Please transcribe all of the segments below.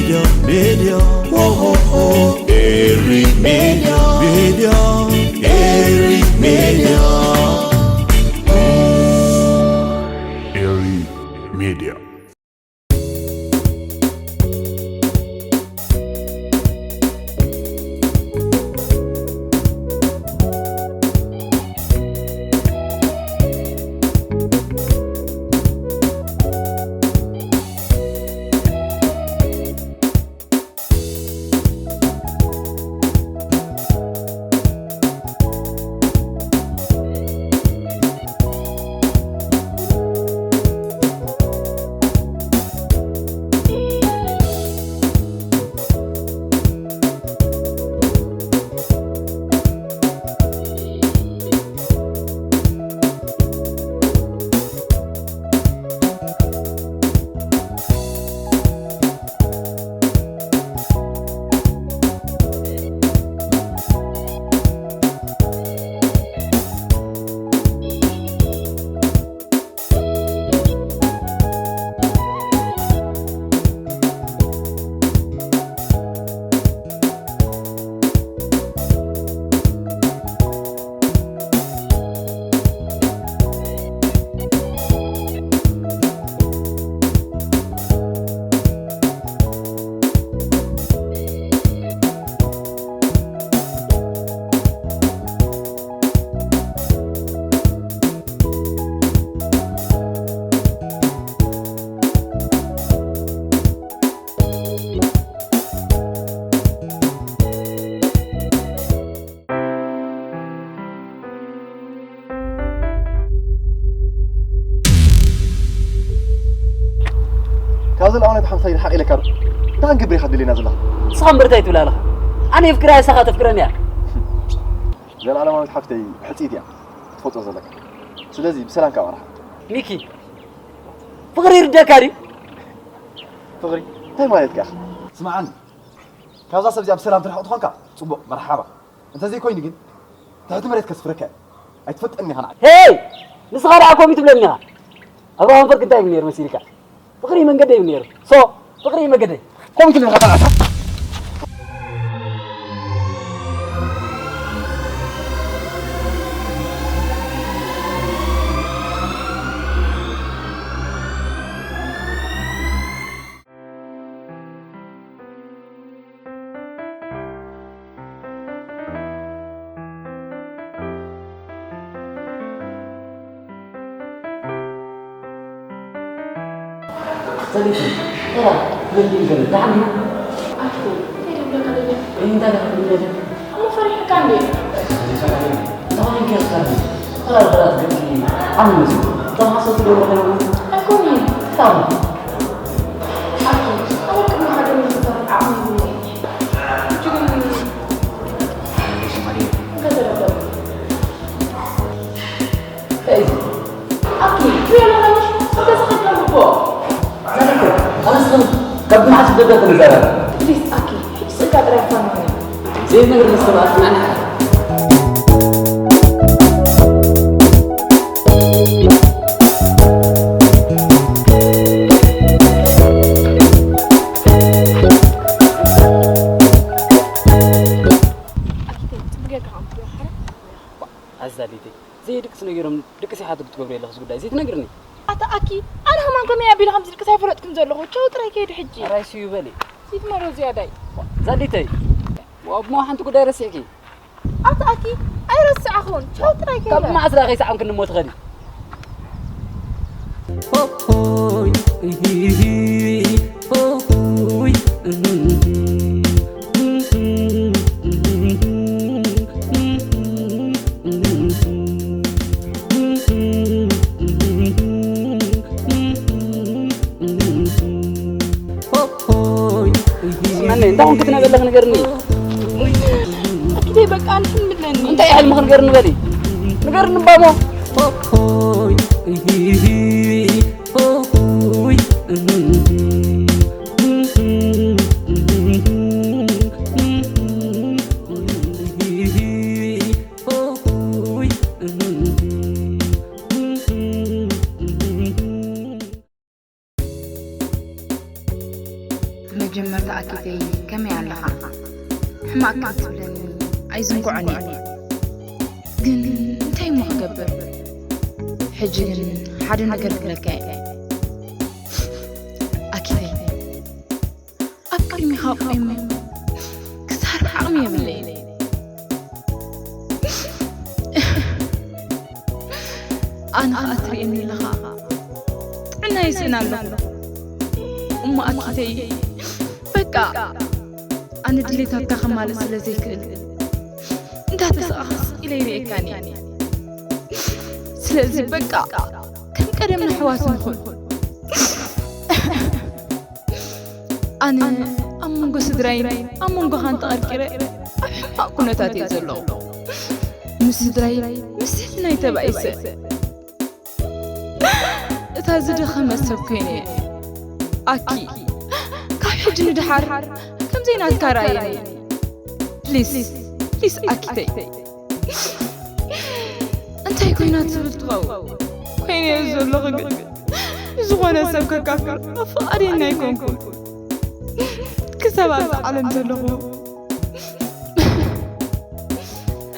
Media, oh, oh, oh. Eri Media, Media, Eri Media. Eri Media. ካብዚ ንላዕሊ ሓንቲ ሓቂ ኢለካ ዶ? እንታይ ክንገብር ኢኻ ትደልየና ዘለኻ? ንስኻ እምበር እንታይ ትብል ኣለኻ? ኣነ የፍቅራ እያ፣ ንስኻ ተፍቅረኒ እያ። ዘላለማዊት ሓፍተይ ሕጽይቲ እያ፣ ትፈልጦ ዘለካ። ስለዚ ብሰላም ካብ ኣርሓ። ሚኪ፣ ፍቕሪ ይርደካ ድዩ? ፍቕሪ እንታይ ማለት ኢኻ? ስምዓኒ፣ ካብዛ ሰብ እዚኣ ብሰላም ትርሕቕ ትኾንካ ጽቡቕ፣ መርሓባ። እንተዘይኮይኑ ግን ትሕቲ መሬት ከስፍረካ እየ። ኣይትፈልጠኒ ኢኻ ንዓይ። ሄይ! ንስኻ ደኣ ከምኡ ትብለኒ ኢኻ። ኣብርሃም ፈርቂ እንታይ ይብል ነይሩ መሲልካ? ፍቕሪ መንገደይ ይብል ነይሩ። ሶ፣ ፍቕሪ መንገደይ። ከምኡ ትብል ኢኻ ተባዕታ። ሰሊጥ፣ ኤላ፣ መንዲል ገለ፣ ደሓን ዲኻ? ኣኪ፣ እንታይ ደብለካ ደለ? እንታይ ደኣ ደለ? እሞ ፈሪሕካ እንዴ? እንታይ ደኣ ደለ? እንታይ ደኣ ደለ? ተቐይርካ ደለ? ተቐራርበራት ገጽኪ ዓሚ መሲሉ። እቶም ሓሰውቲ ዶ ይኾኑ? ኣይኮኑን። እንታይ? ኣኪ፣ ኣነ ቅድሚ ሓደ ምዝዛር ዓቕሚ የብለይን። ሕጂ ግን፣ እንታይ ተረዳእኩ? እንታይ እዩ እዚ? ኣኪ፣ ትሪኦ ኣለኻ ምሽ? ኣብ ገዛ ከድና ንግቦ። ዛዲት፣ ኣነስ ከም፣ ካብ መዓስ ደገ ክንዛረብ? ፕሊዝ ኣኪ፣ ሕጂ ስእልካ ጥራይ ፋኖኒ። ዘይት ነገር ምስ ተባኣት ማዕና። ኣኪ፣ ጽቡቅ ጌርካ ኣምጽኦ፣ ሓረ? ኣዛሊተይ፣ ዘይድቅስ ነገሮም ድቅስ ኢኻ ትገብሩ የለኽስ ጉዳይ ዘይትነግርኒ? ኣታ ኣኪ፣ ኣነ ከማን ከመይ ኣቢለ ከምዚ ድቅስ ኣይፈለጥኩን ዘለኹ። ቻው ጥራይ ከይዱ ሕጂ። ራይ ስዩ በሊ። ሲት መሮ ዝያዳይ። ዛሊተይ፣ ዋብ ሞ ሓንቲ ጉዳይ ረሲዕኪ? ኣታ ኣኪ፣ ኣይረስዓኹን። ቻው ጥራይ ከይደ። ካብ መዓስ ደኣ ከይሰዓምክኒ እሞ ትኸዲ? ሆሆይ፣ እሂሂ፣ ሆሆይ፣ እሂሂ። ስመነይ፣ እንታይ ኮንኪ ትነብሪ ኣለኺ ንገርኒ። ኣኪተይ በቃ ኣነ ሕልሚ ኣለኒ። እንታይ ሕልምኺ ንገርኒ በሊ። ንገርኒ እምባ እሞ። ጀመርታ ኣኪተይ ከመይ ኣለኻ? ሕማቕ ከም ትብለኒ ኣይዝንግዖን እየ። ግን እንታይ እሞ ክገብር? ሕጂ ግን ሓደ ነገር ክብለካ እየ። ኣኪተይ፣ ኣብ ቅድሚኻ ቆይመ ክዛረብ ዓቕሚ የብለይን። ኣነ ኸኣ ትርእየኒ ኣለኻ፣ ጥዕና ይስእን ኣለኹ። እሞ ኣኪተይ፣ በቃ፣ ኣነ ድሌታትካ ከማልእ ስለ ዘይክእል፣ እንዳተሰኣኹ ስቕ ኢለ ይርእየካን እየ። ስለዚ በቃ፣ ከም ቀደምና ኣሕዋት ንኹን። ኣነ ኣብ መንጎ ስድራይን ኣብ መንጎኻን ተቐርቂረ ኣብ ሕማቕ ኩነታት እየ ዘለኹ። ምስ ስድራይ፣ ምስ ህልናይ ተባኢሰ፣ እታ ዝደኸመት ሰብ ኮይነ እየ። ኣኪ፣ ካብ ሕጂ ንደሓር ከምዘይ ናትካ ርኣየኒ። ፕሊስ፣ ፕሊስ ኣኪተይ። እንታይ ኮይና ትብል ትኸውን? ኮይነዮ ዘለኹ ግን፣ ንዝኾነ ሰብ ከካፍል ፍቓደኛ ኣይኮንኩን። ክሳብ ኣብዚ ዓለም ዘለኹ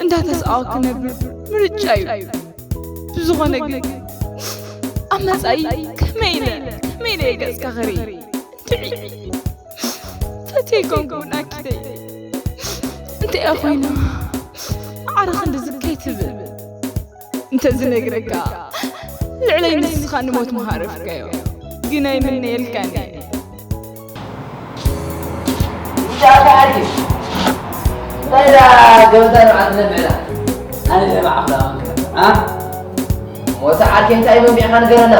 እንዳተስኣኹ ክነብር ምርጫ እዩ። ብዝኾነ ግን፣ ኣብ መጻኢ ከመይ ኢለ፣ ከመይ ኢለ እየ ገጽካ ክርኢ? እንድዒ ፈትየ ኣይኮንኩን ኣኪተይ። እንታይ እያ ኮይና ማዕረ ክንድዚ ከይትብል? እንተ ዝነግረካ፣ ልዕለይ ንስኻ ንሞት ምሃረፍካዮ። ግን ኣይምነየልካን እየ። ብዛዕባ ዓዲ፣ እንታይ ደኣ ገበታ ንብዓት ነብዕላ? ኣነ ደማ ዓፍላ ኾንክ ነበር፣ ኣ? ሞተ ዓርከይ እንታይ መንቢዕኻ ንገረና።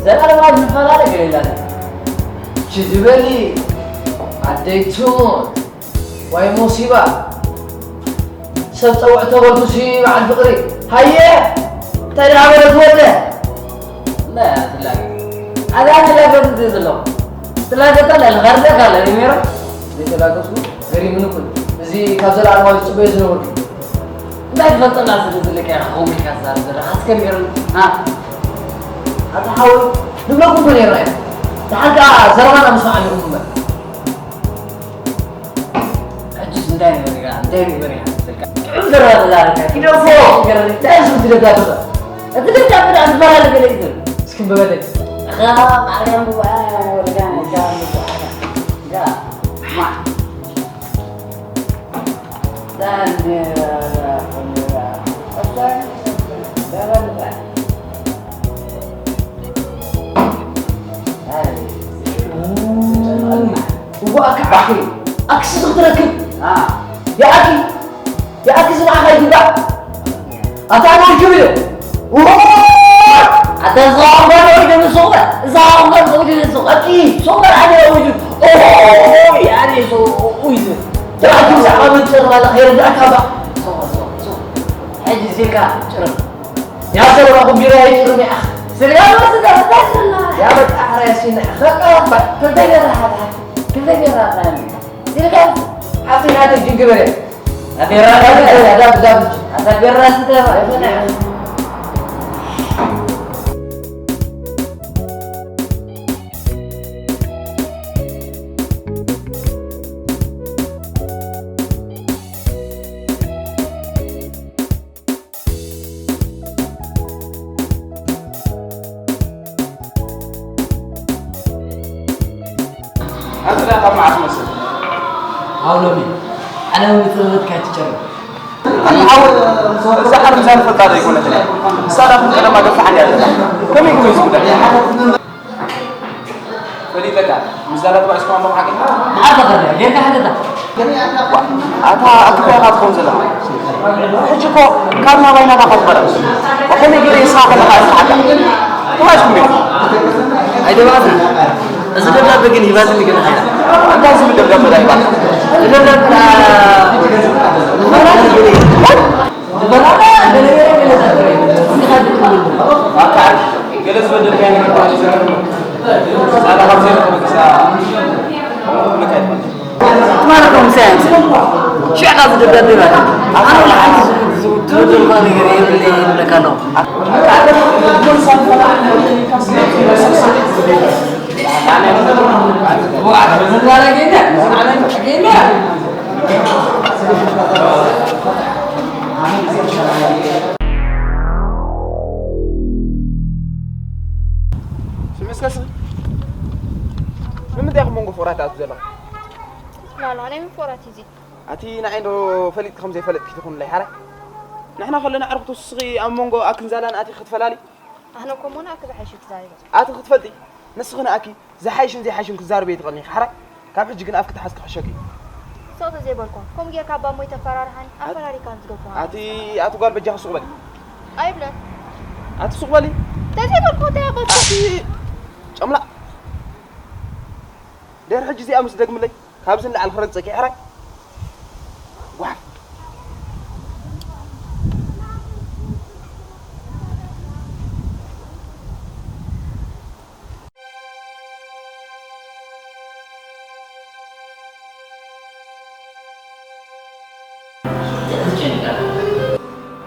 ዘላለማዊ ዝፈላለ ገለ ኢላታ። ችዲ በሊ ኣደይ ትሙት ወይ ሙሲባ። ሰብ ጸውዕ ተበልኩ ሲ በዓል ፍቕሪ። ሃየ! እንታይ ደኣ በለት ወደ? እንታይ እያ ትላገ? ኣብኣ ትላገ እንድየ ዘለኹ። ትላገ ተላ ልኸርደካ ኣለ ሪሜሮ። ዘይተላገስኩ ገሪሙኒ ኩሉ። እዚ ካብ ዘለኣለማዊ ዝጽበዮ ዝነበርኩ። እንታይ ትፈልጠላ ስለ ዘለካ ኢኻ ከምኡ ኢልካ ትዛረብ ዘለኻ? እስከ ንገረኒ። ሃ? ኣታ ሓወይ፣ ንብለኩም እኮ ነይርና ኢና። ደሓር ከኣ ዘረባና ምስማዕ ኣለኩም እምበር። ሕጅስ እንታይ ንበል ኢኻ? እንታይ ንግበር ኢኻ መሰልካ? ጥዑም ዘረባ ተዛረብካ። ኪዶ እኮ ንገረኒ። እንታይ እዩ ስም እቲ ደብዳበ? እቲ ደብዳበ ደኣ ዝበሃል ገለ እዩ ዝብል። እስኪ ንበበለይ። እኻ ማርያም ብባኣ ወርዳ ነጋ ብባኣ። ዳ። ማ። ዳ። እዋ፣ ኣካ ዓኺ፣ ኣክሲ ክትረክብ። ኣ። ይኣኪ፣ ይኣኪ፣ እዚ ንዓኻ ይግባእ። ኣታ ኣነ ውጁብ ኢለ። ዎ! ኣታ እዛ ኣውጋድ ወይ ደም ሱቕ በል። እዛ ኣውጋድ ወይ ደም ሱቕ። ኣኪ፣ ሱቕ በል፣ ኣነ ውጁብ። ኦ፣ ያኔ ሱቕ፣ ኡይ፣ ዝብል። ተኣኪ ብዛዕባ ምን ጭር ባለ ከይርዳእካ እባ። ሱቕ፣ ሱቕ፣ ሱቕ። ሕጂ እዚልካ ጭር። ያ ሰለማኹም ቢራ ይጭርም ያ። ስጋ ወስዳ ወስዳ። ያ በቃ ሓራ ያሲና። በቃ፣ በቃ። ክልተ ቢራ ሓታ። ክልተ ቢራ ሓታ። ስጋ። ሓቲ ናተ ጅንግበረ። ኣቤራ። ዳብ፣ ዳብ፣ ዳብ። ኣታ ቢራ ስተባ። ኣንተ ካብ መዓስ መስል? ኣብ ሎሚ ዓለም ጥበበትካ ትጨርም። ኣነ ሓወይ፣ እዛ ዓለም እዛ ንፈልጣ ዶ ኣይኮነትን እያ? ንሳ ዳኹም ቀደማ ገፋሓ እንድያ ዘላ። ከመይ ኢልኩም እዩ ዝጉዳይ? ፈሊጠካ፣ ምስዛ ዳተባኢስኩም ኣለኹም ሓቂ? መዓስ ተኸርያ? ጌርካ ሓተታ። ኣታ ኣክባ ኢኻ ትኸውን ዘለኻ። ሕጂ እኮ ካብ ናባይ ናባኻ ትኸዳ። ከመይ ገይረ ንስኻ ከለኻ እየ ዝኸሓካ? ተባኢስኩም ዲኹም? ኣይደባትን። እዚ ደብዳበ ግን ሂባትኒ ግን ሓይላ። እንታይ ዝብል ደብዳበ ዳ ሂባትካ? እዚ ደብዳበ ዳ ዝበላታ ገለ ገለ ገለ ዛተበይ። እዚ ኻድ ኣታ ገለ ዝበደልካዮ ነገር ተባሂሉ ዘረባ። ሳላ ካብ ዘይረኸበ ክሳ መካይድ። ትማል ከምኡ ሳያንስ ሽዕካ ዝደብዳብ ይባል። ኣነ ወላ ሓንቲ ዝብ-፣ ዝብ-፣ ዝበደልኳ ነገር የብለይ ይብለካ ኣለኹ። ኣነ ስምዒ እስከ ስምዒ። ንምንታይ ኢኹም መንጎ ፍቕራት ትኣትዉ ዘለኹም? ላላ፣ ናይ መን ፍቕራት እዩ እዚ? ኣቲ ንዓይ እንዶ ፈሊጥኪ ከም ዘይፈለጥኪ ትኹንለይ ሓራይ። ንሕና ከለና ዕርክቱ ስኺ ኣብ መንጎ ኣክን ዛላን ኣቲ ክትፈላሊ። ኣነ እኮ እሞ ንኣኪ ዝሓይሽ እዩ ክዛረብ። ኣቲ ክትፈልጢ ንስኺ ንኣኪ ዝሓይሽን ዘይሓይሽን ክዛረብ እየ ትቐልኒ ሓራይ። ካብ ሕጂ ግን ኣፍኪ ተሓዝኪ ክሕሸኪ እዩ። ስቕ ተዘይበልኩ ከምኡ ጌርካ ኣባ እሞ ይተፈራርሓኒ ኣፈራሪካ ዝገብሮ። ኣቲ ኣቲ ጓል በጃኺ ሱቕ በሊ። ኣይብለን። ኣቲ ሱቕ በሊ። ተዘይበልኩ እንታይ ኣባቱ? ኣቲ ጨምላቕ። ድሕሪ ሕጂ እዚኣ ምስ ትደግምለይ ካብዚ ንላዕሊ ክረግጸኪ ሕራይ። ጓሓፍ።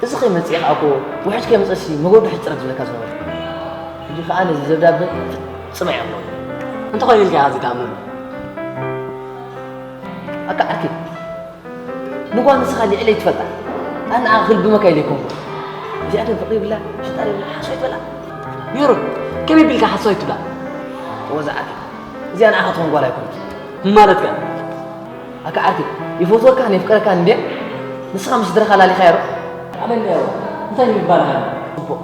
እዚ ከይመጽእ ከኣ እኮ ውሕጅ ከይመጸሲ መገዱ ሕጽረት ዝብለካ ዝነበረ። ሕጂ ከኣ ነዚ ዘብዳብ ፍጽም ኣይኣምኖን። እንተኾይኑ ኢልካ ኢኻ እዚ ትኣምነሉ? ኣካ ዓርኪ፣ ንጓል ንስኻ ልዕለይ ትፈልጣ። ኣነ ንዓኻ ክልብመካ ኢለ ኣይኮንኩን። እዚኣ ግን ፍቕሪ ይብላ፣ ሽጣ ይብላ፣ ሓሶት ይበላ። ሜሮን፣ ከመይ ቢልካ ሓሶት ትብላ? ወዛ ዓርኪ፣ እዚኣ ንዓኻ ትኾን ጓል ኣይኮነትን። ማለት ከ? ኣካ ዓርኪ፣ ይፈትወካን የፍቅረካን እንድየ። ንስኻ ምስ ስድራኻ ላሊኻዮ ዶ? ኣበል እንታይ ንምባልካ? ጽቡቕ።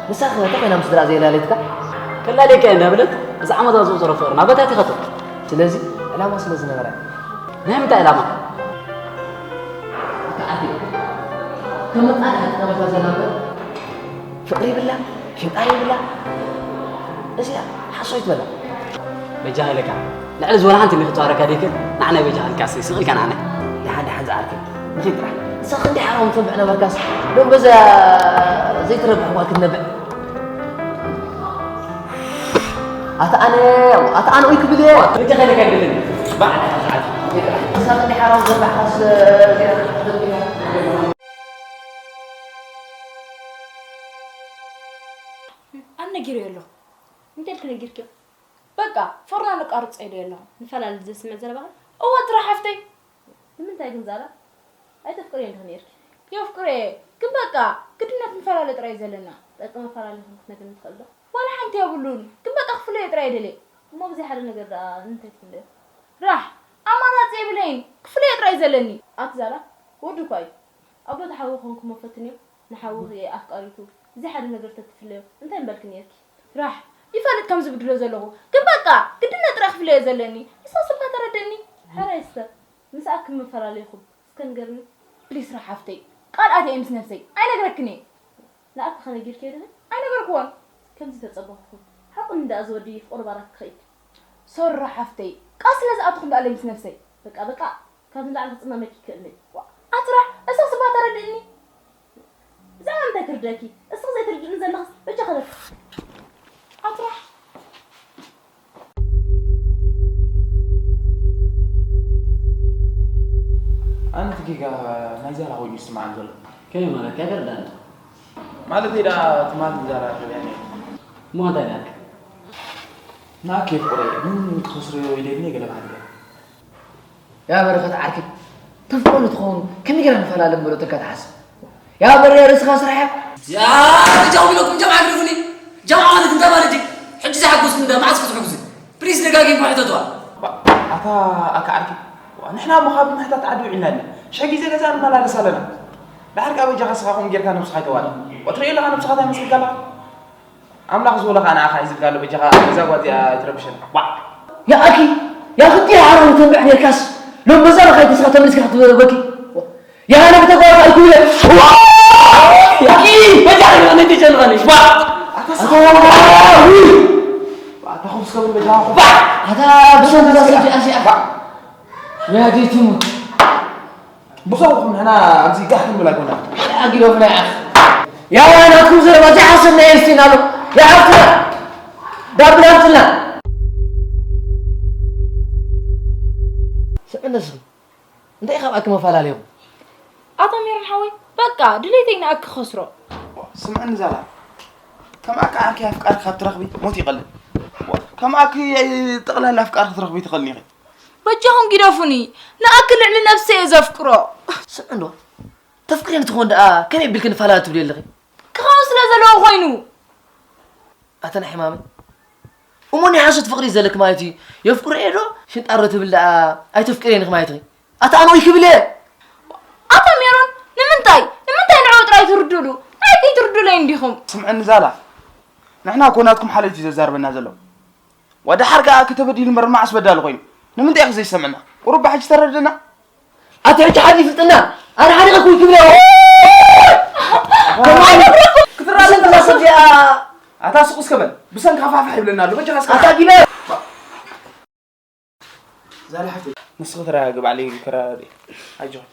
ንሳ ከ እንታይ ኮይና ምስ ስድራ ዘይላለየትካ? ከላልየካ እየ እንዳበለት፣ እዚ ዓመታት ዘቑጸረ ፍቕርና በታቲኻቶ። ስለዚ ዕላማ ስለ ዝነበራ። ናይ ምንታይ ዕላማ? ኣታ ዓርኪ፣ ከም መጣል እያ ትጠመታ ዘላ እምበር፣ ፍቕሪ ይብላ፣ ሽንጣ ይብላ። እዚኣ ሓሶት በላ። በጃኻ ኢለካ፣ ልዕሊ ዝበላ ሓንቲ እንዲኺ ተዋረካ ደይክእል፣ ንዓናይ በጃኻ ኢልካ እስኪ ስቕ ኢልካ ንዓናይ። ደሓን፣ ደሓን ዝዓርከይ፣ ንኺድ ጥራሕ። ንስኻ ክንደይ ሓራም ትነብዕ ነበርካስ፣ ሎም በዛ ዘይትረብሕ ጓል ክትነብዕ። ኣታ ኣነ፣ ኣታ ኣነ ኡይ ክብል እየ። በጃኻ ኢለካ ግድን። ባዕ፣ ደሓን ዝዓርከይ፣ ንኺድ ጥራሕ። ንስኻ ክንደይ ሓራም ትነብዕካስ፣ እዚኣ ክትነብዕ። ኣነ ነጊረዮ ኣለኹ። እንታይ ኢልኪ ነጊርክዮ? በቃ፣ ፍቕርና ነቃርጾ ኢለ ኣለኹ። ንፈላለ ዘስምዕ ዘረባኺ? እወ፣ ጥራሕ ሓፍተይ። ንምንታይ ግን ዛራ? ኣይተፍቅርዮን ዲኺ ነይርኪ? የፍቅሮ እየ፣ ግን በቃ፣ ግድነት ንፈላለ ጥራይ እዩ ዘለና። ጠቂ መፈላለኺ ክትነግርኒ ትኽእሊ ዶ? ዋላ ሓንቲ የብሉን፣ ግን በቃ፣ ክፍለዮ ጥራይ እየ ደልየ። እሞ ብዘይ ሓደ ነገር ደኣ ንምንታይ ትፍለዮ? ራሕ፣ ኣማራጺ የብለይን፣ ክፍለዮ ጥራይ እዩ ዘለኒ። ኣቲ ዛራ፣ ወዲ እኳ እዩ። ኣብ ቦታ ሓዊ ክኾንኩሞ ፈትንዮ፣ ንሓውኺ ኣፍቃሪቱ፣ እዚ ሓደ ነገር ተትፍለዮ፣ እንታይ ምበልኪ ነይርኪ? ራሕ፣ ይፈልጥ ከም ዝብድሎ ዘለኹ፣ ግን በቃ፣ ግድነት ጥራይ ክፍለዮ ዘለኒ። ንስኺ ስልካ ተረድእኒ። ሕራይ እስከ፣ ምስ ኣክል መፈላለይኹም እስከ ንገርኒ። ፕሊስ ራሕ ሓፍተይ፣ ቃል ኣትየ ምስ ነብሰይ፣ ኣይነግረክን እየ። ንኣኪ ከነጊርክዮ ዲኺ? ኣይነገርክዎን። ከምዚ ተጸበኹኹም። ሓቁኒ ደኣ ዝወዲ ፍቕሪ ባራት ክኸይድ። ሶሪ ራሕ ሓፍተይ፣ ቃል ስለ ዝኣተኹም ደኣ ለይ ምስ ነብሰይ። በቃ፣ በቃ፣ ካብዚ ንላዕሊ ክጽመመኪ ይክእልኒ። ዋ፣ ኣቲ ራሕ፣ እስኺ ስባ ተረድእኒ። ብዛዕባ ምንታይ ክርደእኪ? እስኺ ዘይትርድእኒ ዘለኽስ በጃ ከለኪ። ኣቲ ራሕ። ኣነ እቲ ጌጋ ናይ ዛራ ኮይኑ ይስምዓኒ ዘሎ። ከመይ ማለት? ኣይተረዳእን። ማለተይ ደኣ ትማሊ ዛራ ረኺበያ ነይረ። እሞ እንታይ ኢላትካ? ንኣኪ የፍቅሮ እየ፣ ግን ክኸስርዮ ኢለ ግን ገለ ባህሪ ገለ። ያ በረኸት ዓርከይ፣ ተፍቅሮ ንትኸውን ከመይ ጌርና ንፈላለ ንበሎ ተልካ ትሓስብ? ያ በርያ ርእስኻ ስራሕ እያ። ያ በጃኹም ኢለኩም ጀምዓ ግደፉኒ። ጀምዓ ማለት እንታይ ማለት እዩ? ሕጂ ዝሓጎስኩም እንዳ መዓስ ክትሕግዙ? ፕሊስ ደጋጊምኩም ሕተትዋ። ኣታ ኣካ ዓርኪ፣ ዋ፣ ንሕና እሞ ካብ ምሕታት ዓዲ ውዒልና ኢና። ሽሕ ግዜ ገዛ ንመላለስ ኣለና። ደሓር ከኣ በጃኻ ንስኻ ከምኡ ጌርካ ነብስኻ ኣይተዋርድ። ወትሩ ኣለኻ ነብስኻ እንታይ መስልካ ኣለኻ? ኣምላኽ ዝበሎ ኸኣ ንዓኻ ሒዙልካ ኣሎ፣ በጃኻ እዛ ጓል እዚኣ ኣይትረብሸና። ዋዕ! ያኣኪ፣ ያ ክልቲኡ ሓራም ተንብዕ ኔርካስ፣ ሎም በዛ ለኻይቲ ንስኻ ተመሊስካ ክትበኪ። ያ ኣነ ብተግባር ኣይኩ ኢለ። ዋዕ! ያኣኪ፣ በጃኻ ነቲ ጨንቐኒ። ዋዕ! ኣታ ኣታ ኹም እስከ በጃኻ። ዋዕ! ኣታ ብሰንብላ ስእቲ ኣዚኣ። ዋዕ! ወያዲት ትሙት። ብዛዕባኹም ንሕና ኣብዚ ጋሕ ክንብል ኣይኮናን። ኣጊዶም ናይ ዓፍ። ያ ናትኩም ዘረባ ዘይሓሰብና እየ ስቲና ኣሎ። ያ ዓፍትና። ዳብል ኣምፅልና። ስምዕኒ እስኺ። እንታይ ኢኻ ኣብኣኪ መፈላለይኹም? ኣታ ሜሮን ሓወይ፣ በቃ ድሌተይ ንኣኪ ክኸስሮ። ስምዕኒ ዛራ። ከም ኣካ ዓርኪ ኣፍቃሪ ካብ ትረኽቢ ሞት ይቐልል። ከምኣኪ ጠቕላላ ኣፍቃሪ ክትረኽቢ ትኽእልኒ ኢኺ። በጃኹም ግደፉኒ። ንኣኪ ልዕሊ ነብሰይ እየ ዘፍቅሮ። ስምዒ እንዶ፣ ተፍቅሬኒ ትኾን ደኣ ከመይ ኣቢልኪ ንፈላለ ትብሊ ኣለኺ? ክኸውን ስለ ዘለዎ ኮይኑ። ኣታ ናይ ሕማመይ፣ እሞ ናይ ሓሶት ፍቕሪ ዘለኪ ማለት እዩ። የፍቅሮ እየ ዶ ሽንጣሮ ትብል ደኣ ኣይተፍቅሬን ኢኺ ማለት እዩ። ኣታ ኣነ ወይ ክብል እየ። ኣታ ሜሮን፣ ንምንታይ? ንምንታይ ንዕኡ ጥራይ ትርድእሉ? ንዓይ ከይትርድኡለይ እንዲኹም? ስምዕኒ ዛላ፣ ንሕና እኮ ናትኩም ሓለይቲ ዘዛርበና ዘሎ። ወደ ሓር ከኣ ከተበዲሉ እምበር መዓስ በዳሊ ኮይኑ? ንምንታይ ኢኺ ዘይሰምዕና? ቁሩብ ብሓጂ ተረድእና። ኣቲ ሕጂ ሓዲ ይፍልጥና። ኣነ ሓደ ከኩ ክብለ። ክትራለ ብሰንካ እዚኣ። ኣታ ስቕ እስከ በል። ብሰንካ ፋሕፋሕ ይብለና ኣሎ። በጃኻ እስከ ኣታ ጊለ። ዛላ ሓፍተይ፣ ንስኺ ተረጋግእ፣ ባዕለይ ክረዳድእ። ኣጆኺ።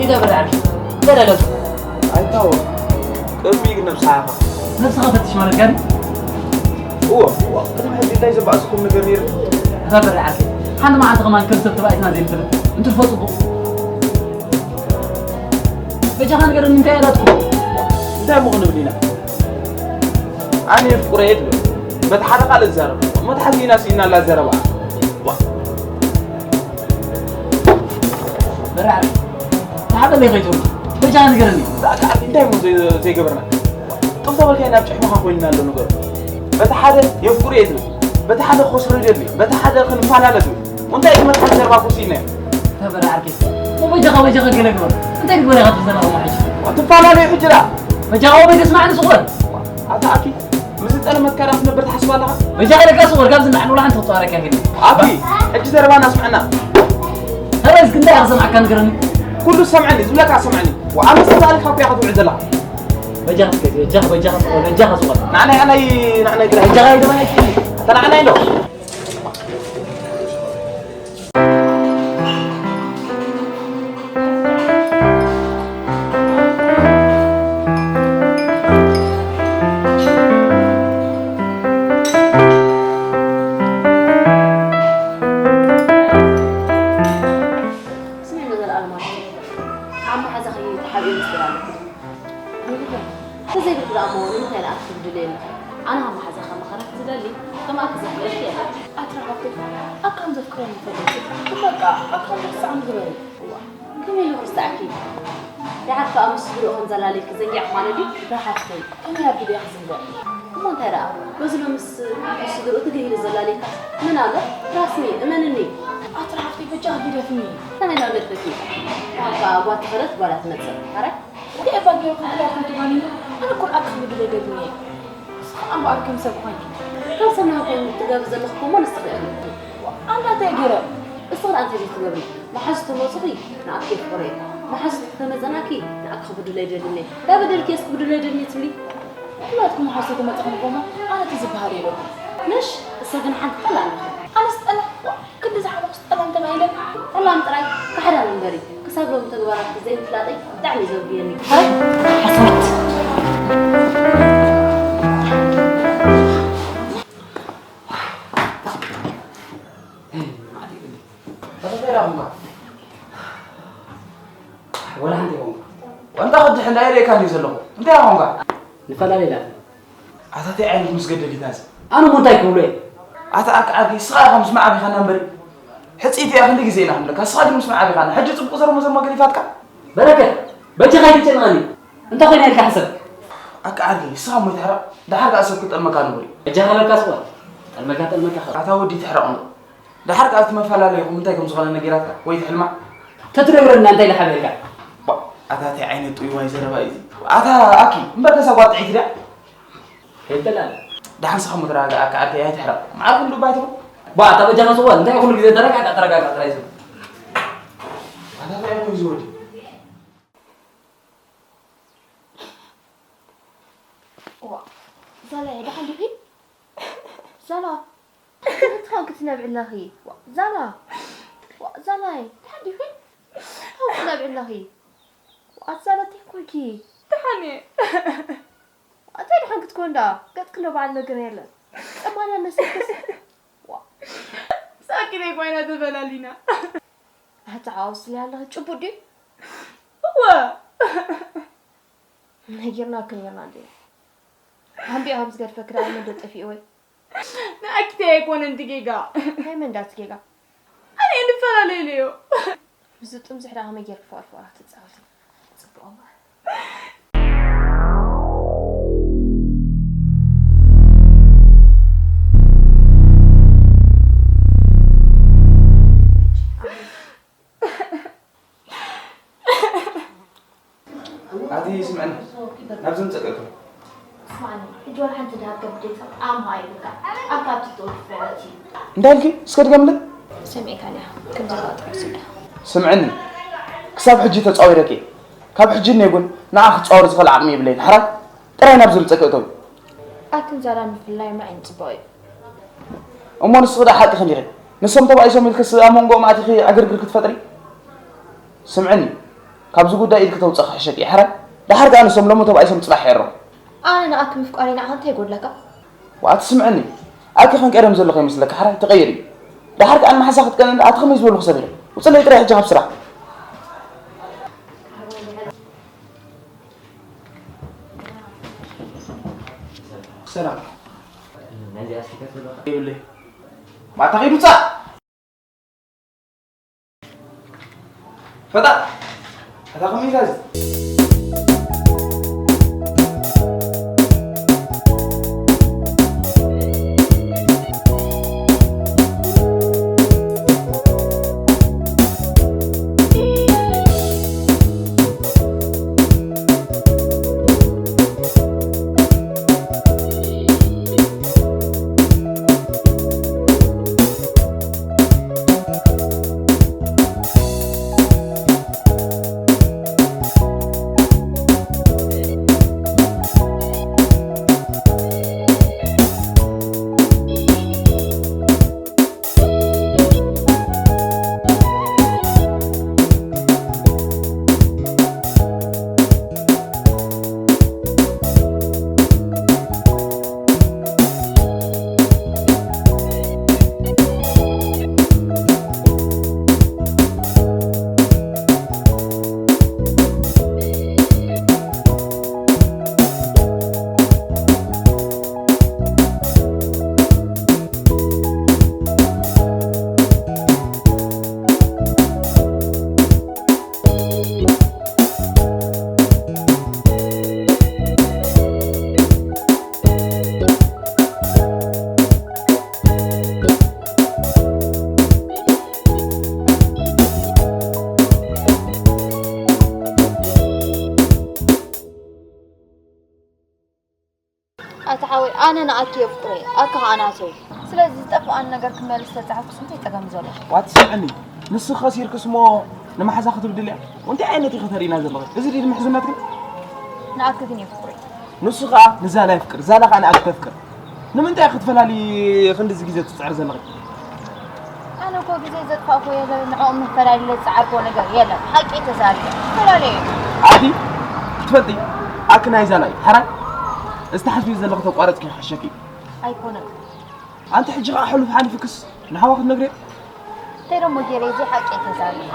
ይገብር ዓቢ። ገለ ለውጢ። ኣይታወ። ቅድሚ ግን ነብስኻ ኢኻ። ነብስኻ ፈትሽ ማለት ጋር? እዎ፣ እዎ። ቅድሚ ሕጂ እንታይ ዘባእስኩም ነገር ነይሩ? እዛ በሪ ዓርከይ፣ ሓንቲ መዓልቲ ከማን ከም ሰብ ተባኢስና ዘይንፈልጥ። እንትርፎ ጽቡቕ። በጃኻ ንገረኒ፣ እንታይ ኣላትኩም? እንታይ እሞ ክንብል ኢና? ኣነ የፍቅሮ እየ ትብል። በቲ ሓደ ካልእ ትዛረብ። መትሓዚ ኢና ስኢና ኣላ ዘረባ። ዋ። በራሪ። ተሓበለይ ከይትብል። በጃኻ ንገረኒ። ዳ-፣ ዳ-፣ እንታይ እሞ ዘይ-፣ ዘይገበርና? ጥፍቶ በልካይ ናብ ጭሕምኻ ኮይንና ኣሎ ነገሩ። በቲ ሓደ የፍቅሮ እየ ትብል። በቲ ሓደ ክኸስሮ ይደሊ። በቲ ሓደ ክንፈላለ ትብል። እንታይ ዝመትሓዚ ዘረባ ኩርሲ ኢልናዮ? ተበረ ዓርከይ። እሞ በጃኻ፣ በጃኻ ገለ ግበር። እንታይ ግበር ኢኻ ትብል ዘለኻ እሞ ሕጂ? ትፈላለዩ ሕጂ ደኣ። በጃኻ ወይ በይተ ስማዕኒ ስቕ በል። ኣታ ኣኪ፣ ምስ ዝጠለመትካ ደኣ ክትነብር ትሓስብ ኣለኻ? በጃኻ ደጋ ስቕ በል፣ ካብዚ ንላዕሊ ወላ ሓንቲ ክትጻወረካ የለን። ኣኪ፣ ሕጂ ዘረባና ስምዐና። ኧረ እስኪ እንታይ ኢኻ ዝሰማዕካ ንገረኒ። ኩሉ ሰምዐኒ፣ ዝብለካ ሰምዐኒ። ወኣመሰላልካ እኮ ኢኻ ትውዕል ዘለኻ። በጃኻ እስከ፣ በጃኻ፣ በጃኻ ስቕ በል፣ በጃኻ ስቕ በል። ንዓናይ፣ ኣናይ፣ ንዓናይ ግዳ። በጃኻ ይደማ ይኪ። ኣታ ንዓናይ ዶ? ስምዒ መዘለኣለማት ዓማ ሓዛ ከይተሓብኤ ምስጢር ኣለኩ። ተዘይብልኩ ደኣ እሞ ንምንታይ ንኣኪ ትብድለየኒ? ኣነ ካብ መሓዛኻ መኸራ ዝደሊ ከምኣኪ ዘፍቅረኪ የለን። ኣቲ ሓፍተይ፣ ኣካም ዘፍቅረኒ ይፈልጥ። በቃ፣ ኣካም ርሳዕኒ ግበሪ። እዋ፣ ከመይ ኢሉ ክርስትኣኪ? ደሓር ከኣ ምስ ስድርኡ ከም ዘላለየኪ ዘንጊዕኪ ማለት ድዩ? ዳ ሓፍተይ፣ ከመይ ኣቢለ እየ ክዝንግዕ? እሞ እንታይ ደኣ? በዚ ሎምስ ምስ ስድርኡ ትግሂ ኢሉ ዘላለየካስ መን ኣሎ? ራስኒ፣ እመንኒ። ኣቲ ሓፍተይ፣ በጃኺ ግደፍኒ። ከመይ ኢላ ገድፈኪ? ደሓር ከኣ ጓል ተኸለት ጓል እያ ትመጽእ። ኣረ? እንታይ እባ ጌርኩም ብላኩም ትጓንዩ? ኣነ እኮ ንኣኪ ክብድል ኣይደልን እየ። ንስኺ እምበኣር ከም ሰብ ኮንኪ። ከም ሰብ ንኽኮን ትገብሪ ዘለኺ እኮ እሞ ንስኺ ኢኺ። ኣነ እንታይ ገይረ? እስኺ ደኣ እንታይ ኢኺ ትገብሪ? መሓዙት ተመጹኺ ንኣኪ የፍቅሮ እየ። መሓዙት ተመጸናኪ ንኣኪ ክብድሎ ኣይደልን እየ። እንታይ በደልኪ እየስ ክብድሎ ኣይደልን እየ ትብሊ? ኩላትኩም መሓዙት ተመጸኹም እኮ እሞ ኣነ እቲ ዝበሃል የለኩም። ምሽ? እሰ ግን ሓንቲ ጠላም ኢኺ። ኣነስ ጠላም? ዋ፣ ክንዲ ዝሓለፉስ ጠላም ተባሂለ? ጠላም ጥራይ ካሕዳም እምበሪ፣ ክሳብ ሎሚ ተግባራትኪ ዘይምፍላጠይ ብጣዕሚ እዩ ዘጉህየኒ። ኣረ፣ ሓሳባት። ወላ ሓንቲ ይኸውን። ዋንታ ክድሕ እንዳይ ርእየካ እንዲዩ ዘለኹ። እንታይ ይኾንካ? ንፈላለ ኢላ። ኣታ እንታይ ዓይነት ምስ ገደሊት ናዚ? ኣነ እሞ እንታይ ክብሎ እየ? ኣታ ኣካ ዓርኪ፣ እስኻ ኢኻ ምስ መዓቢኻና እምበሪ። ሕጽይቲ እያ ክንዲ ግዜ ኢና ክንብለካ፣ እስኻ ግን ምስ መዓቢኻና። ሕጂ ጽቡቕ ዘርሞ ዘርሞ ገሊፋትካ? በረከት፣ በጃኻ ኣይትጨንቐኒ። እንታይ ኮይና ኢልካ ሕሰብ። ኣካ ዓርኪ፣ እስኻ እሞ ይትሕረቕ፣ ደሓር ከኣ ሰብ ክጠልመካ ንቡር እዩ። በጃኻ በልካ ስቕ በል። ጠልመካ፣ ጠልመካ ኸ። ኣታ ወዲ ይትሕረቕ እንዶ። ደሓር ከኣ እቲ መፈላለዪኹም እንታይ ከም ዝኾነ ነጊራትካ ወይ ትሕልማ? ተትነግረና እንታይ ኢላ ሓቢርካ? ባ፣ ኣታ እንታይ ዓይነት ጥውይዋይ ዘረባ እዩ እዚ? ኣታ ኣኪ፣ እምበር ከሳ ጓል ጥዕይቲ ድያ? ከይተላለ። ደሓን ስኻ እሞ ተረጋጋእ፣ ኣካ ዓርከይ ኣይትሕረቕ። መዓርኩም ዱባ ኣይትኹን? ባ፣ ኣታ በጃኻ ስቕ በል። እንታይ ኩሉ ግዜ ተረጋጋእ፣ ተረጋጋእ ጥራይ ዝብል? ኣታ እንታይ ኮይኑ ዝወዲ? ዋ፣ ዛላ፣ ደሓን ዲኺ? ዛላ፣ እንታይ ክትነብዒ ኣለኺ? ዋ፣ ዛላ፣ ዋ፣ ዛላይ፣ ደሓን ዲኺ? እንታይ ክትነብዒ ኣለኺ? ዋ፣ ዛላ፣ እንታይ ኮንኪ? ደሓን እየ። እንታይ ደሓን ክትኮን ደኣ? ገጽኪ እንዶ በዓል ነገር የለን። ጸማና መስልክስ? ዋ። ሳቂ ደይ ኮይና ተፈላሊና። ኣታ ዓውስ ለያለህ ጭቡጥ ድዩ? እወ። ነጊርና ክኒርና እንዴ? ኣንቢያ ከም ዝገድፈ ክዳን መዶ ጠፊኡ ወይ? ንኣኪተይ ኣይኮነን እቲ ጌጋ። ናይ መን ዳት ጌጋ? ኣነ እንፈላለየለዮ። ምስ ዝጥምዝሕ ዳ ከመይ ጌርክ ፍቕሪ ፍቕራ ክትጻወት? ጽቡቕ እምበር። ኣቲ ስምዕኒ ናብዚ ምጸቀቱ ስማኒ፣ ሕጂ ወላ ሓንቲ ድሃብ ከብደይ ጸብጣ ኣምሃ ይብልካ። ኣካ ኣብቲ ጥዑይ ክፈወት እዩ። እንታይ ኢልኪ? እስከ ድገምለይ። ሰሚዕካንያ ከምዚ ቃጥሮ ስዳ። ስምዕኒ ክሳብ ሕጂ ተጻዊረኪ ካብ ሕጂ እኔ ግን ንዓ ክጻወር ዝኽእል ዓቕሚ የብለይን። ሓራይ ጥራይ ናብዚ ምጸቀቱ ኣትን ዛላ ምፍላይ ማዕን ጽቡቕ እዩ። እሞ ንስኺ ደኣ ሓቂ ክንዲኺ ንሶም ተባኢሶም ኢልክስ ኣብ መንጎኦም ኣቲኺ ዕግርግር ክትፈጥሪ? ስምዕኒ ካብዚ ጉዳይ ኢድኪ ተውፅእ ክሕሸኪ እዩ ሕራይ። ደሓር ከኣ ንሶም ሎሚ ተባኢሶም ፅባሕ የዕርቑ። ኣነ ንኣኪ ምፍቃረይ ንዓኻ እንታይ ይጎድለካ? ዋእ ኣቲ ስምዕኒ ኣኪ ከም ቀደም ዘለኺ ይመስለኪ ሕራይ ተቐይሪ። ደሓር ከኣ ንመሓዛ ክትቀንኢ ኣቲ ከመይ ዝበልኩ ሰብ ኢኺ? ውፅለይ ጥራይ ሕጂ ካብ ስራሕ። ሰላም ነዚኣ እስኪ ከትብሎ ይብለይ ማታ ኺዱ ውፃእ ፈጣ ኣታ ከመይ ኢላ እዚ ኣታ ሓወይ ኣነ ንኣኪ የፍቅሮ እየ ኣኪ ከዓ ናተይ እዩ። ስለዚ ዝጠፍኣኒ ነገር ክመልስ ተፃሓፍኩስ እንታይ ፀገም እዩ ዘሎ? ዋት ስምዕኒ ንስኺ ከሲርክስ እሞ ንመሓዛ ክትብድል እያ እንታይ ዓይነት ኢኺ ተርእይና ዘለኺ እዚ ድዩ ምሕዝነትክን? ንኣኪ ግን የፍቅሮ እየ። ንሱ ከዓ ንዛላ የፍቅር ዛላ ከዓ ንኣኪ ተፍቅር ንምንታይ ኢኺ ክትፈላሊ ክንድዚ ግዜ ትፅዕሪ ዘለኺ? ኣነ እኮ ግዜ ዘጥፋእኩ የለን ንዕኦም ንፈላሊ ዝፀዓርኩዎ ነገር የለን ሓቂ ተዛሪበ ፈላለየ እዩ። ኣቲ ክትፈልጢ ኣኪ ናይ ዛላ እዩ ሓራይ እዚ ትሓስብዮ ዘለኺ ተቋረፅኪ ክሕሸኪ እዩ። ኣይኮነን። ኣንቲ ሕጂ ከዓ ሕሉፍ ሓሊፍክስ ንሓዋ ክትነግርዮ? እንታይ ደሞ ገይረ እዚ ሓቂ ተዛሪበ።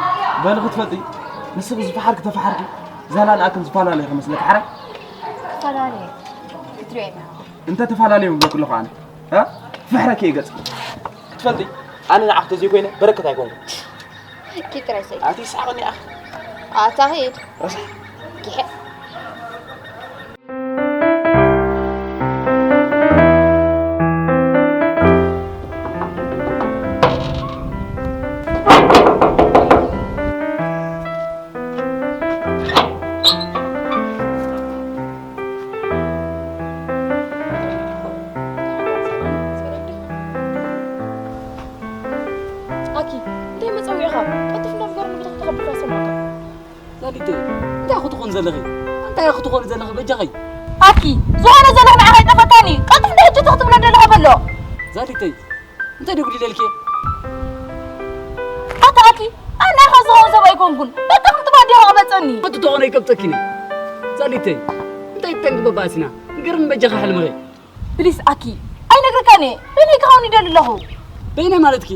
በሊ ክትፈልጢ ንስኺ ዝፈሓርኪ ተፈሓርኪ ዛላ ንኣክን ዝፈላለየ ከመስለኪ ሓራይ? ፈላለየ ክትሪኦ ኢና። እንተ ተፈላለየ ምብለኩ ኣለኹ ኣነ እ? ፍሕረኪ እየ ገፅ ክትፈልጢ ኣነ ንዓኽ ተዘይኮይነ በረከት ኣይኮንኩ ኪድ ጥራይ ሰይ ኣቲ ይስሓቐኒ ኣኽ ኣታ ኺድ ረሳሕ ጊሐ ኣኪ እንታይ መጸዊዕኻ ቀልጥፍ እንዳምገሩ ንብትኽ ተኸቢርካ ሰማዕካ ዛሊተይ እንታይ ክትኾን ዘለኺ እንታይ ክትኾን ዘለኺ በጃኺ ኣኪ ዝኾነ ዘለኺ ንዓኻ ይጠፈካኒ ቀልጥፍ ንሕጂ ትኽትብሎ ዘለኻ በሎ ዛሊተይ እንታይ ደጉዲለልኪ ኣታ ኣኪ ኣነ ናኻ ዝኾን ሰብ ኣይኮንኩን በቃ ክትባዲኻ ቅበፀኒ ኣቲ ተኾነ ይቀብፀኪ ነ ዛሊተይ እንታይ ትጠንቂ በባእሲና ንገርኒ በጃኻ ሕልምኺ ፕሊስ ኣኪ ኣይነገ ከኔ በይነይ ክኸውን ይደሊ ኣለኹ። በይነይ ማለትኪ?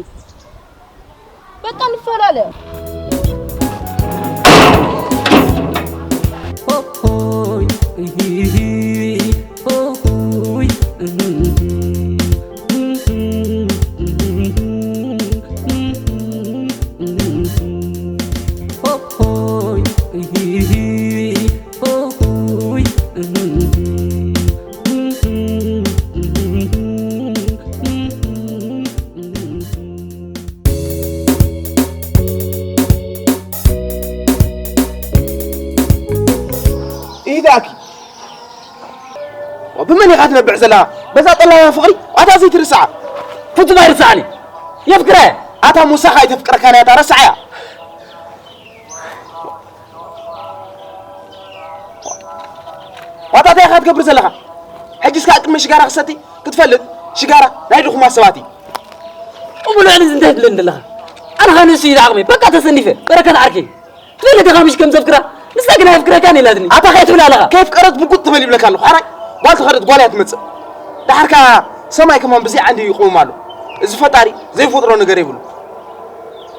በቃ ንፈላለ። ሆይ፣ እሂሂ፣ ሆይ፣ እሂሂ። ኢዳኪ ብመን ኢኻ ትነብዕ ዘለኻ? በዛ ጠላማ ፍቕሪ፣ ኣታ ዘይትርስዓ። ፍጹም ኣይርስዓን እየ። የፍቅራ እየ። ኣታ ሙሳኻ ኣይተፍቅረካን እያ፣ ኣታ ረስዓያ። ዋጣ እንታይ ኢኻ ትገብር ዘለኻ? ሕጂ እስካ ቅድሚ ሽጋራ ክሰቲ ክትፈልጥ፣ ሽጋራ ናይ ድኹማት ሰባት እዩ። እሞ ልዕሊ እዚ እንታይ ትብለኒ ዘለኻ? ኣነ ኸ ንሱ እዩ ዝዓቕመይ። በቃ ተሰኒፈ። በረከት ዓርከይ። ትፈልጥ ኢኻ ምሽ ከም ዘፍቅራ? ንሳ ግን ኣየፍቅረካን ኢላትኒ። ኣታ ከየትብል ኣለኻ? ከየፍቀረት ብጉጥ ትበል ይብለካ ኣለኹ። ሓራይ ጓል ተኸደት ጓል እያ ትመጽእ። ደሓር ከኣ ሰማይ ከማን ብዘይ ዓንዲ ይቆም ኣሎ። እዚ ፈጣሪ ዘይፈጥሮ ነገር የብሉ።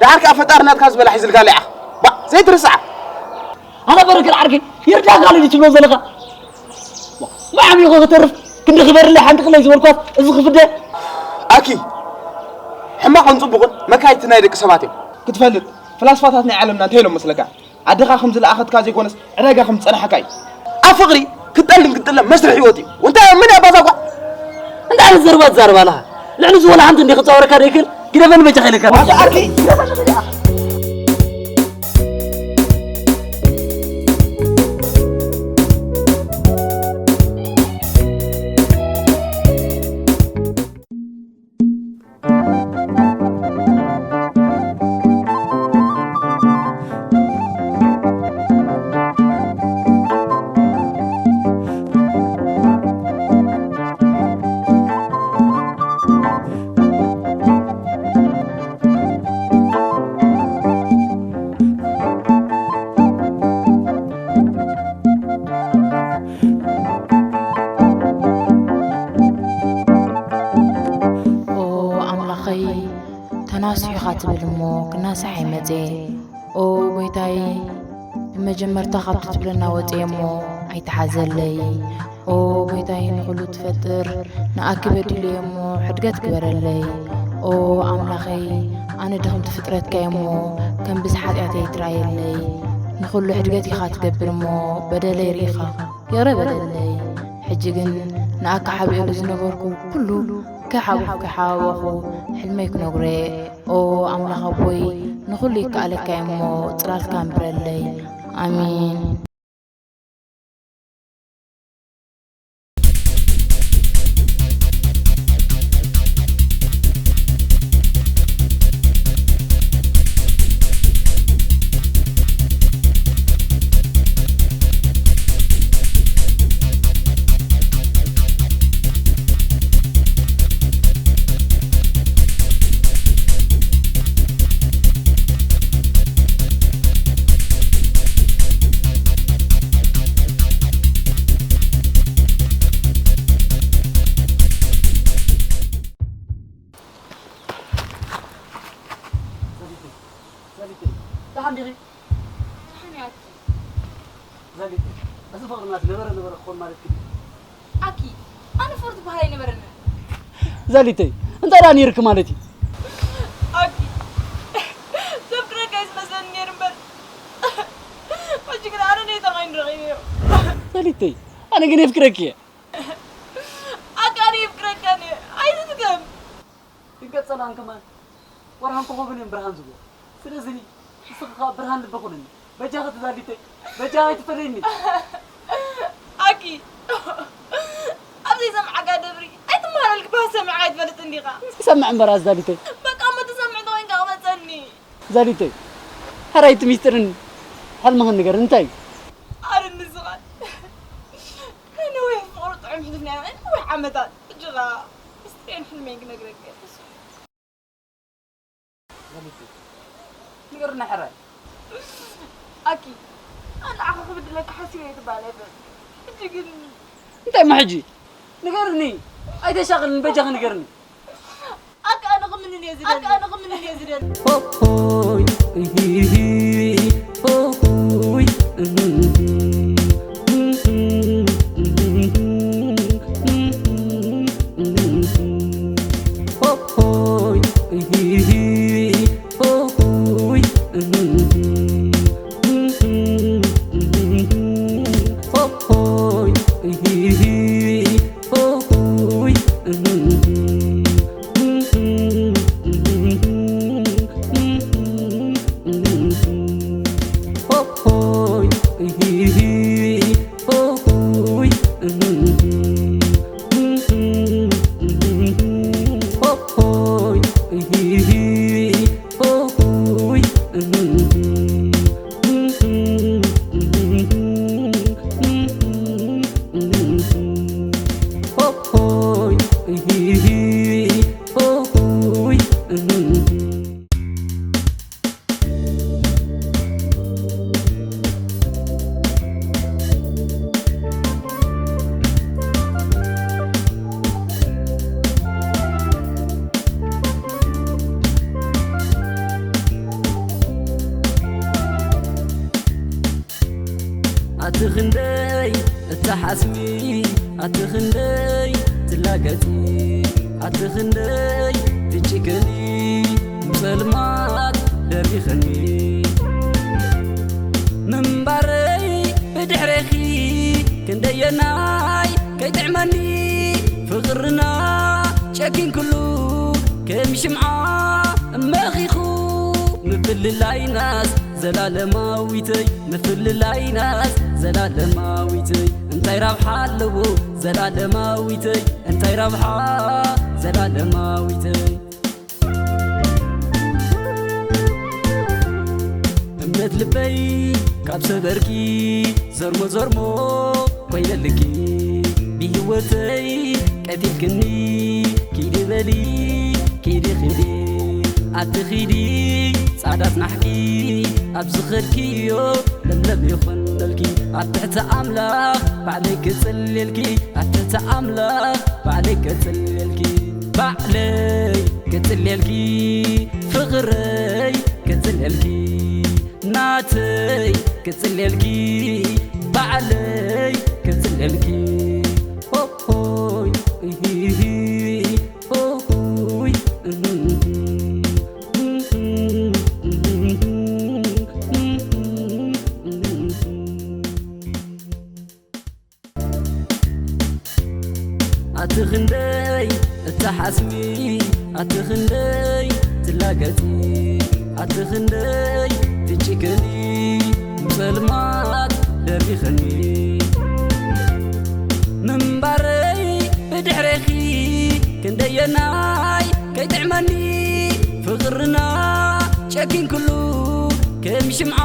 ደሓር ከኣ ፈጣሪ ናትካ ዝበላ ሒዝልካ ለይዓኽ። ባ ዘይትርስዓ። ኣታ በረከት ዓርከይ ይርዳእካ ኣሎ ድዩ ትብሎ ዘለኻ? ብዓሚቑ ክተርፍ ክንዲ ክበርለይ ሓንቲ ቅለይ ዝበልኳት እዚ ክፍደ። ኣኪ ሕማቕን ጽቡቕን መካይድቲ ናይ ደቂ ሰባት እዮም። ክትፈልጥ ፍላስፋታት ናይ ዓለምና እንታይ ኢሎም መስለካ? ኣደኻ ከም ዝለኣኸትካ ዘይኮነስ ዕዳጋ ከም ዝጸናሕካ እዩ። ኣብ ፍቕሪ ክትጠልን ክትጥለም መስርሕ ህይወት እዩ። ወንታ መን ያባዛጓ? እንታይ ዓይነት ዘረባ ትዛረብ ኣለኻ? ልዕሊ እዚ ወላ ሓንቲ እንዲኺ ክጻወረካ ዘይክእል ግደፈኒ በጃኻ ኢለካ። ዋጋ ኣርኪ ኦ ኣምላኸይ፣ ተናስሑ ኢኻ ትብል እሞ ክናሳሕ ኣይመጽኤ። ኦ ጎይታይ፣ ብመጀመርታ ካብቲ ትብለና ወጽኤ እሞ ኣይተሓዘለይ። ኦ ጎይታይ፣ ንኹሉ ትፈጥር ንኣኪ በዲለየ እሞ ሕድገት ግበረለይ። ኦ ኣምላኸይ፣ ኣነ ድኽምቲ ፍጥረትካ እየ እሞ ከም ብዝሒ ሓጢኣተይ ትርኣየለይ። ንኹሉ ሕድገት ኢኻ ትገብር እሞ በደለይ ርኢኻ ይቕረ በለለይ። ሕጂ ግን ንኣካ ሓቢኤሉ ዝነበርኩ ኩሉ ከይሓበኹ ከይሓባበኹ ሕልመይ ክነግሮ እየ። ኦ ኣምላኽ ኣቦይ፣ ንኹሉ ይከኣለካ እዩ እሞ ጽላልካ ኣንብረለይ። ኣሜን። ዛሊተይ፣ ደሓን ዲኺ? ደሓን እየ ኣኪ። ዛሊተይ፣ እዚ ፍቕርና ነበረ ነበረ ክኾን ማለት ግን ኣኪ፣ ኣነ ፍቕሪ ዝበሃል ኣይነበረንን። ዛሊተይ፣ እንታይ ደኣ ነይርኪ ማለት እዩ? ኣኪ፣ ዘፍቅረካ እዩ ዝመስለኒ ነይሩ እምበር፣ ሕጂ ግን ኣነ ነይታ ኮይኑ ረኺበዮ። ዛሊተይ፣ ኣነ ግን የፍቅረኪ እየ። ኣኪ፣ ኣነ የፍቅረካ እየ። ኣይትድገም። ድንገት ጸላም ከማን ወርሃን ኮኾብን እዮም ብርሃን ዝህቡ። ስለዚ ንስኺ ከኣ ብርሃን ልቢ ኩንኒ። በጃኺ ዛሊተይ፣ በጃኺ ኣይትፈለይኒ። ኣኪ፣ ኣብ ዘይሰምዓካ ደብሪ ኣይትመሃለል ክበሃል ሰሚዕካ ኣይትፈልጥን ዲኻ? ይሰምዕ እምበር ዛሊተይ። በቃ እሞ ትሰምዕ እንተኾይንካ ክመጸኒ። ዛሊተይ፣ ሕራይ እቲ ሚስጥርን ሕልምኽን ንገርኒ፣ እንታይ እዩ? ኣረ ንስኻን ናይ ነዊሕ ፍቕሪ ጥዑም ሕሉፍና ነዊሕ ዓመታት። ሕጂ ኸኣ ሚስጥረይን ሕልመይን ክነግረካ እየ። ዛሊተይ፣ ንገርና ሕራይ። ኣኪ፣ ኣነ ንዓኻ ክብድለካ ሓሲበ እየ ትበሃል ኣይፈልጥን። ሕጂ ግን እንታይ እሞ ሕጂ? ንገርኒ። ኣይተሻቕልኒ፣ በጃኺ ንገርኒ። ኣካ ኣነ ክምንን እየ ዝደሊ። ኣካ ኣነ ክምንን እየ ዝደሊ። ሆሆይ እሂሂ ሆሆይ እሂሂ ሆሆይ እሂሂ ሆሆይ እሂሂ ሆሆይ እሂሂ ሆሆይ እሂሂ ሆሆይ እሂሂ ሆሆይ እሂሂ ሆሆይ እሂሂ ሆሆይ እሂሂ ሆሆይ እሂሂ ሆሆይ እሂሂ ኣቲ ክንደይ እትሓስሚ ኣቲ ክንደይ ትላገጺ ኣቲ ክንደይ ትጭከኒ ብጸልማት ደሪኸኒ ምንባረይ ብድሕሬኺ ክንደየናይ ከይጥዕመኒ ፍቕርና ጨኪንክሉ ከም ሽምዓ መኺኹ ምፍልላይናስ ዘላለማዊተይ ምፍልላይናስ ዘላለማዊተይ እንታይ ረብሓ ኣለዎ ዘላለማዊተይ እንታይ ረብሓ ዘላለማዊተይ እምነት ልበይ ካብ ሰበርኪ ዘርሞ ዘርሞ ኮይነልኪ ብህይወተይ ቀቲልክኒ ኪዲ በሊ ኪዲ ኺዲ ኣቲ ኺዲ ጻዕዳ ጽናሕኪ ኣብ ዝኸድክዮ ለምለም ይኹነልኪ ኣብ ትሕቲ ኣምላኽ ባዕለይ ክጽልየልኪ ኣብ ትሕቲ ኣምላኽ ባዕለይ ክጽልየልኪ ባዕለይ ክጽልየልኪ ፍቕረይ ክጽልየልኪ ናተይ ክጽልየልኪ ባዕለይ ክጽልየልኪ ሆሆይ እሂሂ ሆሆይ እሂሂ ኣቲ ክንደይ እትሓስሚ ኣቲ ክንደይ ትላገጺ ኣቲ ክንደይ ትጭከኒ ብጸልማት ደሪኸኒ ምንባረይ ብድሕሬኺ ክንደየናይ ከይጥዕመኒ ፍቕርና ጨኪንክሉ ከም ሽምዓ